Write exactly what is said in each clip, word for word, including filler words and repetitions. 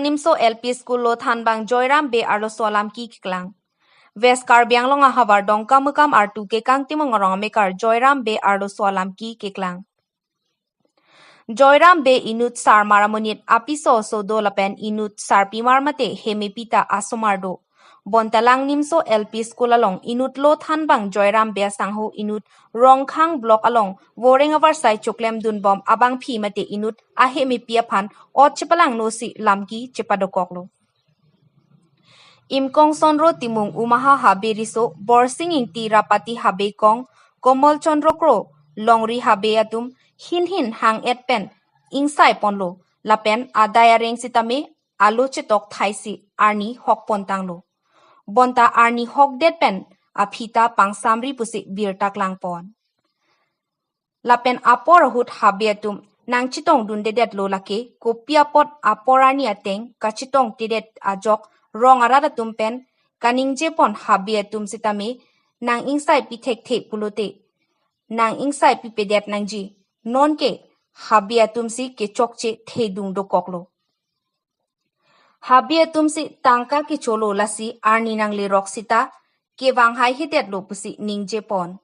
Nimso L P School lo thanbang Joyram Bey arloso alam ke keklang. West Karbi Anglong ahavar Dongkamukam artu Kekang Timung arong amekar Joyram Bey arloso alam ke keklang. Joyram Bey inut sarmar amonit apiso aso do lapen inut sarpimar mate hemepi ta asomar do. Bonta Langnimso L P School along inut lo thanbang Joyram Bey asangho inut Rongkhang Block along voreng avarsai choklemdunbom abangpi mate inut ahemepi aphan ot chepalangno si lam ke chepadokoklo. Imkong Sonro Timung Umaha Habe Riso, Borsing Ingti Rapati Habe Kong, Komol Chandra Kro, Longri Habe atum hinhin hang-et pen ingsai ponlo, lapen adai areng sitame alo chetok thaisi arni hok pontanglo. Bonta arni hokdet pen aphi ta pangsamri pusi birta klangpon. Lapen apor ahut Habe atum nangchetongdundedetlo lake kopi apot apor arni ateng kachetongtedet ajok rong arat atum pen kaningjepon Habe atum sitame nang-ingsaipi thekthe pulote nang-ingsaipipedet nangji. Nonke Habe atum si kechokche thedung dokoklo. Habe atum si tangka kecholo lasi arni nanglerok sita kevang haihedetlo pusi ningjepon.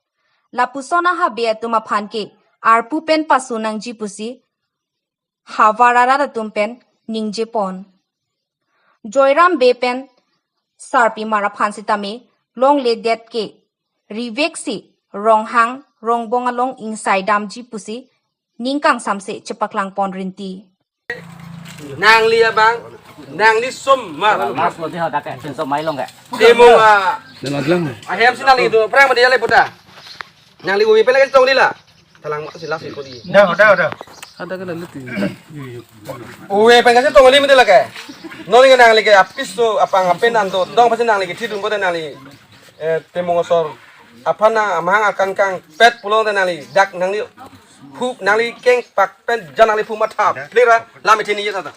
Lapuson a-Habe atum aphan ke arpu pen pasu nangji pusi havar arat atum pen ningjepon. Joyram Bey pen sarpimar aphan sitame longledet ke rivek si Ronghang Rongbong along ingsaidamji pusi ning kangsamse chepaklangpon rinti. Nangli abang, nangli somar. Mas lo di ho dak ke, pinso mai long ke. Timung a. Dan adlang. Ahem si nangli do, prang madi ale puta. Nangli uwe pele ke tong di la. Talang mak si lasi kodi. Dah, dah, dah. Ada ke lalu tu. Uwe pen kachetongli mati lake. Nonke nangli ke apiso apang apen anto dong pasi nangli kethidun bote nangli, eh, Timung asor aphan nang amahang akan kangpet pulote nangli dak nangli phu nangli kengpak pen jan nangli phu matha plira lam ithini ye tata.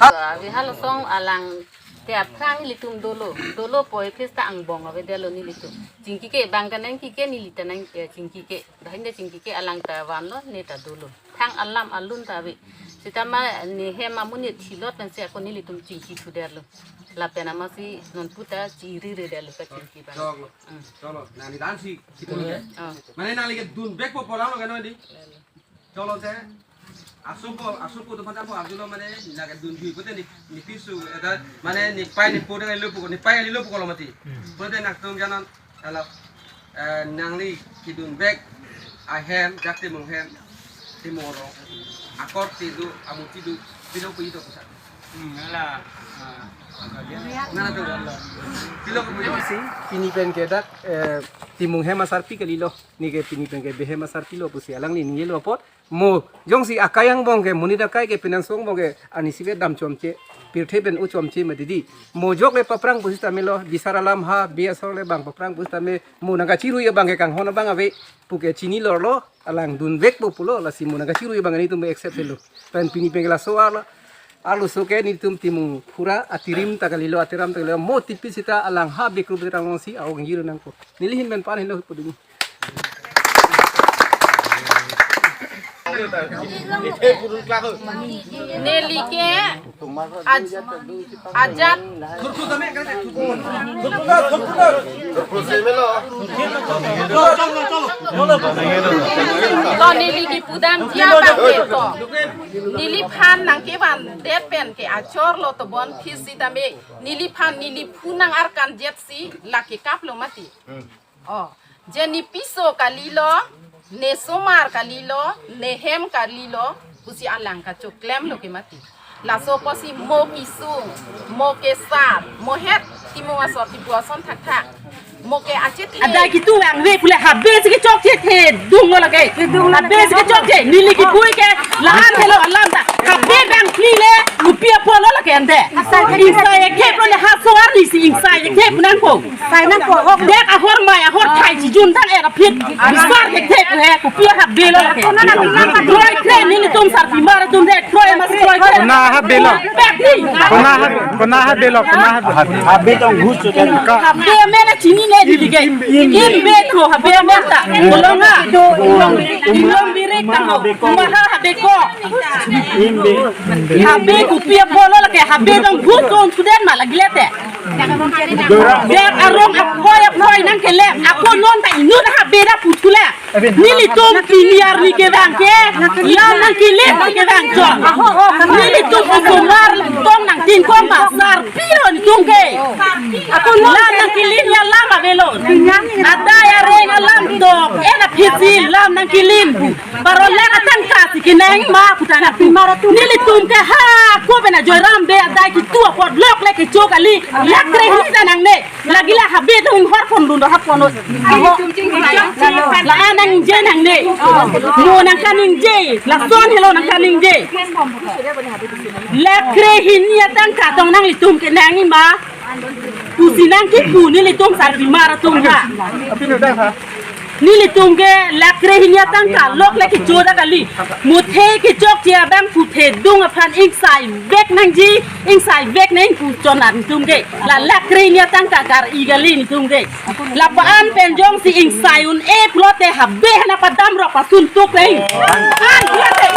Ha? Ave halaso alang te aphrang ilitum dolo, dolo poi phis ta angbong avedetlo nelitum. Chingki ke bang kanang kike neli ta nang, eh, chingki ke. Dahin de chingki ke alang ta vanlo ne ta dolo. Thang alam alun ta ave. Sitama ne hem amonit thilot pensi ako nelitum chingki thudetlo. Lapen amatsi nonpu ta chiriredetlo kachingki bang. Choklo. Hmm. Choklo. Nangli dansi. Kitu ke. Oh. Mane nangli kedunvekpo pu alam lo ke non di. Choklo te. Asopo, asopo atum aphan ta pu arjulo mane nangkedunvek pute ne, ne piso eta mane nepei nepo dang ilo puko, nepei ilo puko lo mati. Hmm. Pute nangtum janon. Hala, eh, nangli kedunvek ahem, jak Timung hem, Timung arong. Akorte do, amuti do, pilo pu ito pusat. Hmm, hala, ah, agak dia. Nana do. Pilo pu ito. Si, pini pen ke dak, eh, Timung hem asarpi kalilo. Neke pini pen ke Bey hem asarpi lo pusi alangli ningjelo apot. Mo, jongsi akai angbong ke, monit akai ke, penang song angbong ke, arnisi ave dam chomche, pirthe pen o chomche mati di. Mo jok le paprang pusitame lo, bisar alam ha, Bey asor le bang paprang pusitame, mo nangkachirui abang ke kanghon abang ave, puke chinilorlo, alang dunvekpo pulo, lasi mo nangkachirui abang nelitum accept helo. Pen pini pen ke laso arlo, arloso ke nelitum Timung phura, atirim ta kalilo, atiram ta kalilo, mo tipi sita alang ha Bey kru berang si, aong jiru nangko. Neli ahin pen pan helo puding. Neli ke aj-, ajat. To neli kepudamji abang ke to. Neliphan nangkevandet pen ke achorlo tobon phis sitame. Neliphan neliphu nang-arkanjet si lake kaplo mati. Oh, je ne piso kalilo, ne somar kalilo, ne hem kalilo, pusi alang kachoklemlo ke mati. Laso pusi mo kesung, mo kesar, mo het, Timung asor kipu ason thakthak. Mo ke achethe. Ada kitu yang we pule habis ke chokche thedunglo lake. Habis ke chokche, neli kipui ke, lahan helo alam ta. Habis bang pli le, lupi apotlo lake ante. Ingsai ke pule ha so arnisi ingsai ke. Nangkok. Sai nangkok. Dek ahormu ahormu thai chijun tang era phit. Bisar ke thek he, kopi habe lo ke. Kroikre nelitum sarpimar atum dek, kroi mas kroikre. Kona habe lo. Pekri. Kona ha, kona habe lo, kona habe. Habe tong ghus chukan. Habe amen chinine dili ke. Imbe tho habe amen ta. Kolonga. Inglong birik tang ho. Maha habe ko. Imbe. Habe kopi apot lo lake, habe tong ghus tong suden ma lagi lete. Dek arong akoi akoi nangkelem, ako non ta inut habe da puthule. Nelitum pini arni kevang ke, lam nangkele kevang chot. Nelitum osomar tong nangtingkong ba sarpi lo nelitum ke. Ako non lam nangkele alam avelo. Adai areng alam tok, ena phisi lam nangkele. Baroh lek atangka si kenang ma putana pi. Nelitum ke ha ko bena Joyram Bey adai kitu apot lok le kecho kali. Lek kre hini ta nangne. Lagi la habe do hing hor pon lun do hap pon. La an nangje nangne. Mo nangkaningje. Lason helo nangkaningje. Lek kre hini atangka tong nanglitum kenang ma. Pusi nangkipu nelitum sarpimar atum ha. Apinu dak ha. Nelitum ke lek kre hini atangka lok le kecho da kali. Muthe kechokche abang puthe dung aphan ingsaivek nangji, ingsaivek nang pu chon nangtum ke. La lek kre hini atangka kar-i kali nelitum ke. Lapu-an pen jongsi ingsai un-e pulote habe hana padam rok pasun tuk nang. An pulote.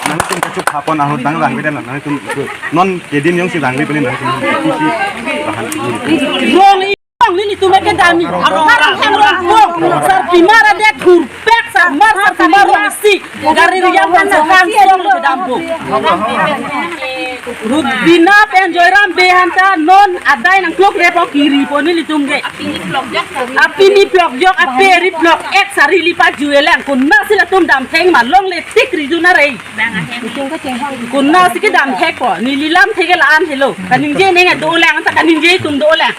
Nangtum kachuk hapon ahut dang dang beda nangtum. Non kedin jongsi dang beda nangtum. Rong Rong nelitum ke dami. Arong arong hang rong pong. Sarpimar adet thurpek sarmar sarpimar rong si. Gari riang rong so hang song lo dampo. Rubina pen Joyram Bey hanta non adai nangklok repo kiri po nelitum ke. Apini plok jok, ape ri plok ek sari lipa juelang. Kona si latum damtheng ma longle tik rijuna rei. Kona si kedam thek po. Neli lam thek la-an helo. Kaningje neng dolang ta kaningje tum dolang.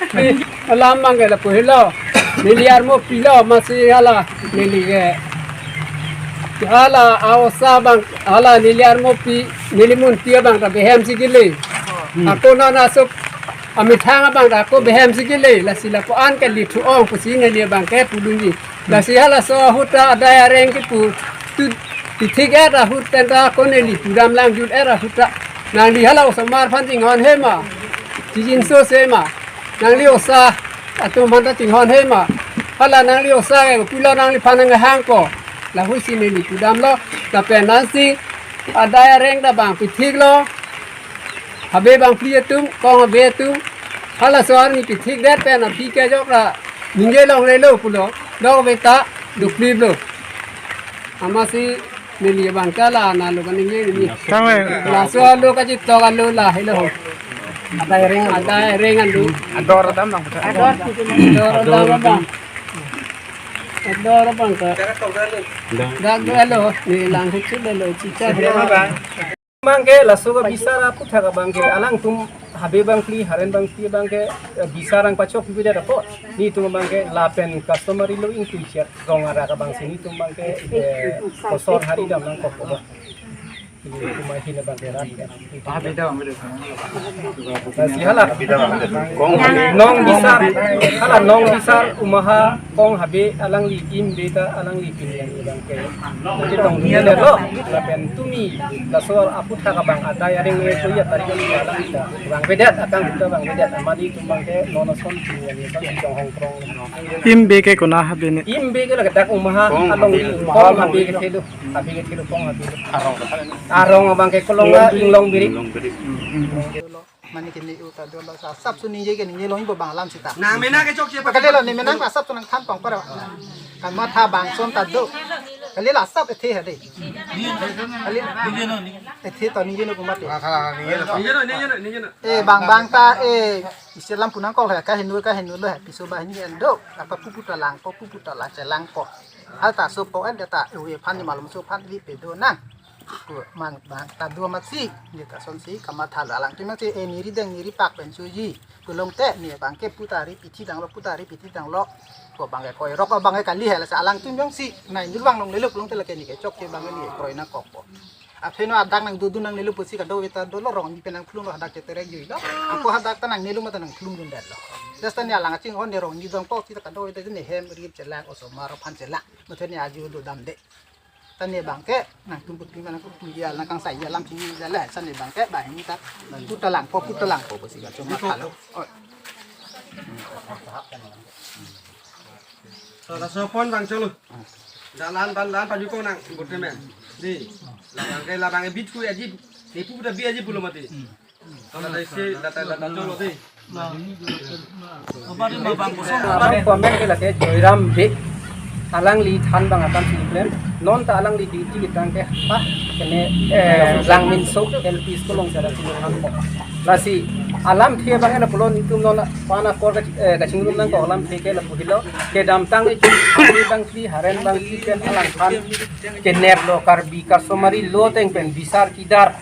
Alam abang ke lapu helo. Neli armopi lo masi hala neli ke. Hala a-osa abang, hala neli armopi, neli munti abang ta behem si kele. Ako non aso amethang abang ta ako behem si kele. Lasi lapu-an ke lithu ong pusi neli abang ke pulunji. Lasi halaso ahut ta adai areng kipu tu pithik-et ahut pen ta ako neli pudam lang jut-et ahut ta. Nangli hala osomar aphan chinghon he ma. Chijinso se ma. Nangli osa atum aphan ta chinghon he ma. Hala nangli osa ke pulo nangliphan nanghang ko. Lahai si neli pudam lo. Lapen nangsi adai areng ta bang pithik lo. Habe bang phli atum, kong habe atum. Halaso arni pithik det pen aphi kejok ra ningje longle lo pulo. Dok beta dukli lo. Amatsi neli abang ke la nalo kaningje neli. Kame. Laso alo kachitok alo la helo. Adai areng, adai areng alo. Ador adam bang. Ador adam bang. Ador bang ke. Dak do alo. Neli lang hutsi lo chicha. Abang ke laso ka bisar aputhak abang ke alangtum habe bang phli haren bang phli abang ke, eh, bisar nangpachok pi beda dapo. Nelitum abang ke lapen customary law ingtui siat rong arak abang si nelitum abang ke, eh, kosor hari dam nangkok ko. Nelitum ahin abang ke rat. Lasi hala nong bisar, hala nong bisar umaha kong habe alangli imbe ta alangli pini abang ke. Jadi tong dunia le lo, lapen tumi, laso aputhak abang adai areng le tuya tari kami abang ke. Abang bedet, akang kita abang bedet, amani tum abang ke, nono son, tumi ani son, jong hong krong. Imbe ke kona habe ne? Imbe ke lake dak umaha, kong along habe. Kong habe ke thelo, habe ke thelo, kong habe. Arong. Arong abang ke kolonga, inglong birik. Inglong birik. Mane ke ni uta dolo sa sap su ningje ke ningje long ibo bang alam sita. Nang mena kechokche pa. Kali lo ni mena pa sap su nangthan pang para. Kamatha bang son ta do. Kali la sap ethe ha de. Kali ethe to ningje no kumate. Ningje no, ningje no, ningje no. Eh, bang bang ta, eh, isi lam punang kol ha ka hinu ka hinu lo ha piso ba hini endo. Apa pupu ta lang ko, pupu ta lang chelang ko. Hal ta so po en ta, eh, phan ni malum so phan li pe do nang. Ko mang bang ta do amatsi, ni ta sonsi kamatha lo alangtum si, eh, neri deng neri pak pen suji. Ko longte ni abang ke puta ri pithi dang lo, puta ri pithi dang lo. Ko abang ke koi rok abang ke kali hela sa alangtum jongsi. Nai nul bang longle lo ko longte lake ni kechokche abang ni kroi nangkok po. Aphi no hadak nangdodun nangnelo pusi kadokave ta dolo, rong ni pen nangklum lo, hadak cheterek jui lo. Ako hadak ta nangnelo mate nangklum dun det lo. Jas ta ne alang aching hon ne rong ni dong tok si ta kadokave ta ne hem rip chelang, osomar aphan chelang. Mate ne aju do dam de. Ta ne bangke nangtum putri mana ku tuya nangkangsai ya lam chini jala. Ta ne bangke banghini ta puta langpo, puta langpo pusi kachoma thalo. Oi. So, laso pon bang cholo. Dalan ban lan paju ko nang bote men. Di. Labang ke labang e bit ku aji. Nipu da bi aji pulo mati. So, la dai se data data cholo di. Abang komen ke lake Joyram Bey. Alangli thanbang akan si klem. Non ta alangli duty ketang ke ha kene, eh, Langminso L P school along sada si thanpo. Lasi alamthe abang ena pulo nitum non pana kor ka, eh, kachingrum nangkok alamthe ke lapu helo. Kedamtang itum hari bangphli, haren bangphli pen alangphan kenep lo, Karbi customary law ateng pen bisar kidar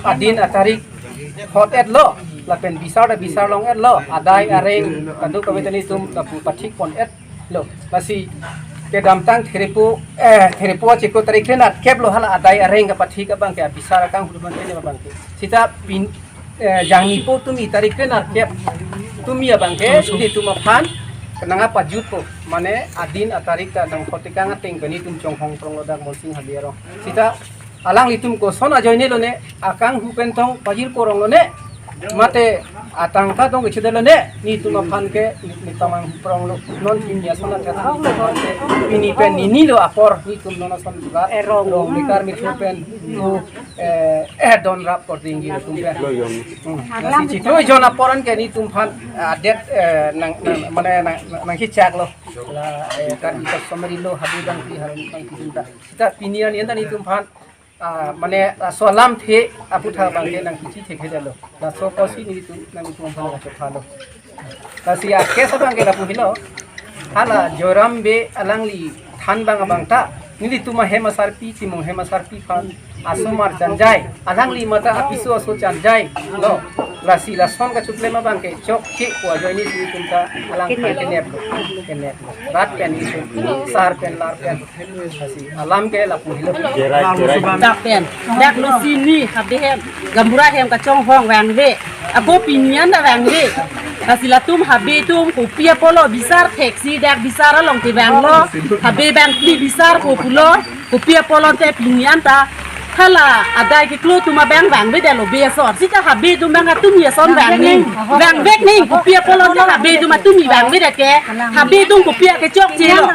adin atarik hot et lo, lapen bisar ta bisar long et lo, adai areng kadokave ta nitum lapu pathik pon et lo. Lasi kedamtang therepo, eh, therepo achiklo tarik kre nerkep lo hala adai areng kapathik abang ke, bisar akanghu abang ke, abang ke. Sita pin, eh, jangnipo tumi tarik kre nerkep tumi abang ke, nitum aphan nangpajutpo, mane adin atarik ta nangkhotikang ateng pen nitum chonghong prong lo dak Monsing Hali arong. Sita alanglitum koson ajoine lone, akanghu pen tong pajir korong lone, mate atangka tong kechede lone, nitum aphan ke ni, nitum anghu prong lo, non pini ason athe pini pen nini lo apor, nitum non ason rat, erong, rong mikar mithu pen, tu, eh, eh, don rap kor dinggi tum pen. Hmm. Lasi chiklo jon apor an ke nitum aphan, ah, det, eh, nang, nang, mane nang, nang, nangkechak lo. La, eh, Karbi customary law, habe bangphli, haren bangphli ta. Sita pini an enta nitum aphan, ah, mane, ah, laso alamthe aputhak abang ke nangkichi thekthelo. Laso apotsi nitum nangtum aphan kachophalo. Lasi a-case abang ke lapu helo. Hala Joyram Bey alangli thanbang abang ta, nelitum ahem asarpi, Timung hem asarpi aphan asomar chanjai, alangli mate apiso aso chanjai lo. Lasi lason kachoklem abang ke chokche pu ajoine si nitum ta alangphan kenep lo, kenep lo. Rat pen isu, sar pen lar pen. Lasi alam ke lapu helo. Jerai, jerai. Dak pen, dak lo sini, habe hem, gaonbura hem kachonghong vangve. Ako pini an ta vangve. Lasi latum habe atum kopi apotlo bisar theksi, dak bisar along te vanglo. Habe bangphli bisar ko pulo. Kopi apotlo te pini an ta. Hala adai keklo atum abang vangvedetlo be asor. Sita habe atum abang atum ason vang nang. Vangvek nang. Kopi apotlo te habe atum atumi vangvedet ke. Habe atum kopi ake chokchelo.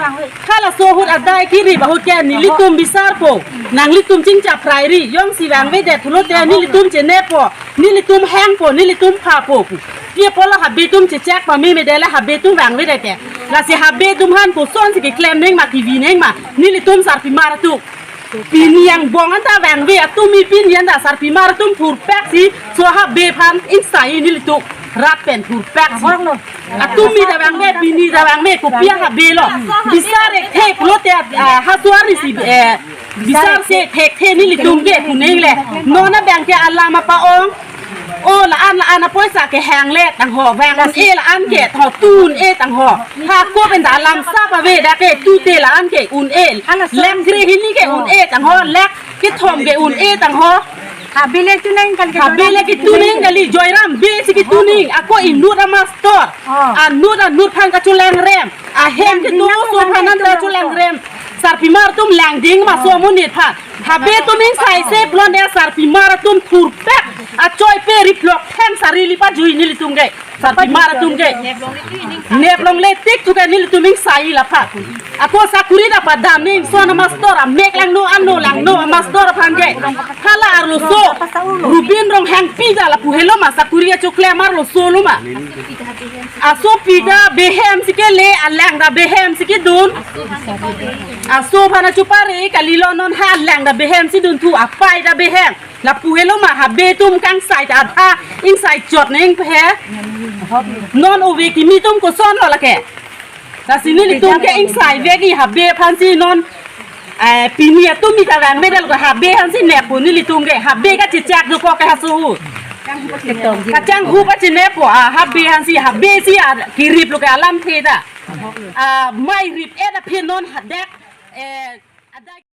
Halaso ahut adai kerip ahut ke nelitum bisarpo. Nanglitum chingchap phrei ri. Jongsi vangvedet pulote nelitum cheneppo. Nelitum hangpo, nelitum phapo. Kopi apotlo habe atum chechak pamemedetlo habe atum vangvedet ke. Lasi habe atum aphan kosonsi keklem nang ma, kevi nang ma. Nelitum sarpimar atum. Pini angbong an ta vangve atumi pini an ta sarpimar atum thurpak si laso habe aphan ingsai nelitum, rat pen thurpak si. Atumi ta vangve, pini ta vangve, kopi ahabe lo. Bisar thekthe pulote, ah, hasuar ni si, eh, bisar se thekthe nelitum ke pu nangle. Non abang ke alam apa-ong. O la-an la-an apoisa kehang le tangho, vang un-e la-an ke tho, tu un-e tangho. Hako pen ta alam sap ave dak ke tute la-an ke un-e. Hala so. Lek kre hini ke un-e tangho, lek kethom ke un-e tangho. Habe le tu nang kali ke. Habe le ke tu nang kali, Joyram Bey si ke tu nang. Ako inut amastor. Oh. Anut anut aphan kacholangrem. Ahem ke tu so aphan an ta cholangrem. Sarpimar atum langding ma so amonit aphan. Habe atum ingsai se pulote sarpimar atum thurpak. Achoi pe riplok them sari li pajui nelitum ke. Sarpimar atum ke. Nep longle tik thu ke nelitum ingsai lapha. Ako sakuri ta padam nang, so amastor amek langno, ano langno amastor aphan ke. Hala arloso. Rubin Ronghangpi ta lapu helo ma sakuri achoklem arloso lo ma. Asopi ta behem si kele, alang ta behem si kedun. Aso aphan achupare kalilo, non ha alang ta behem si dunthu, apai ta behem. Lapu helo ma habe atum kangsai ta adha ingsai chot nang he. Non ove kimi atum koson lo lake. Lasi nelitum ke ingsai vek i habe aphan si non, eh, pini atumi ta vangvedetlo, habe aphan si neppo nelitum ke, habe kachechak dopo ke haso ahut. Kachanghu pachineppo, ah, habe aphan si, habe si, ah, kerip lo ke alamthe ta. Ah, mai rip-et aphi non hadak, eh, adak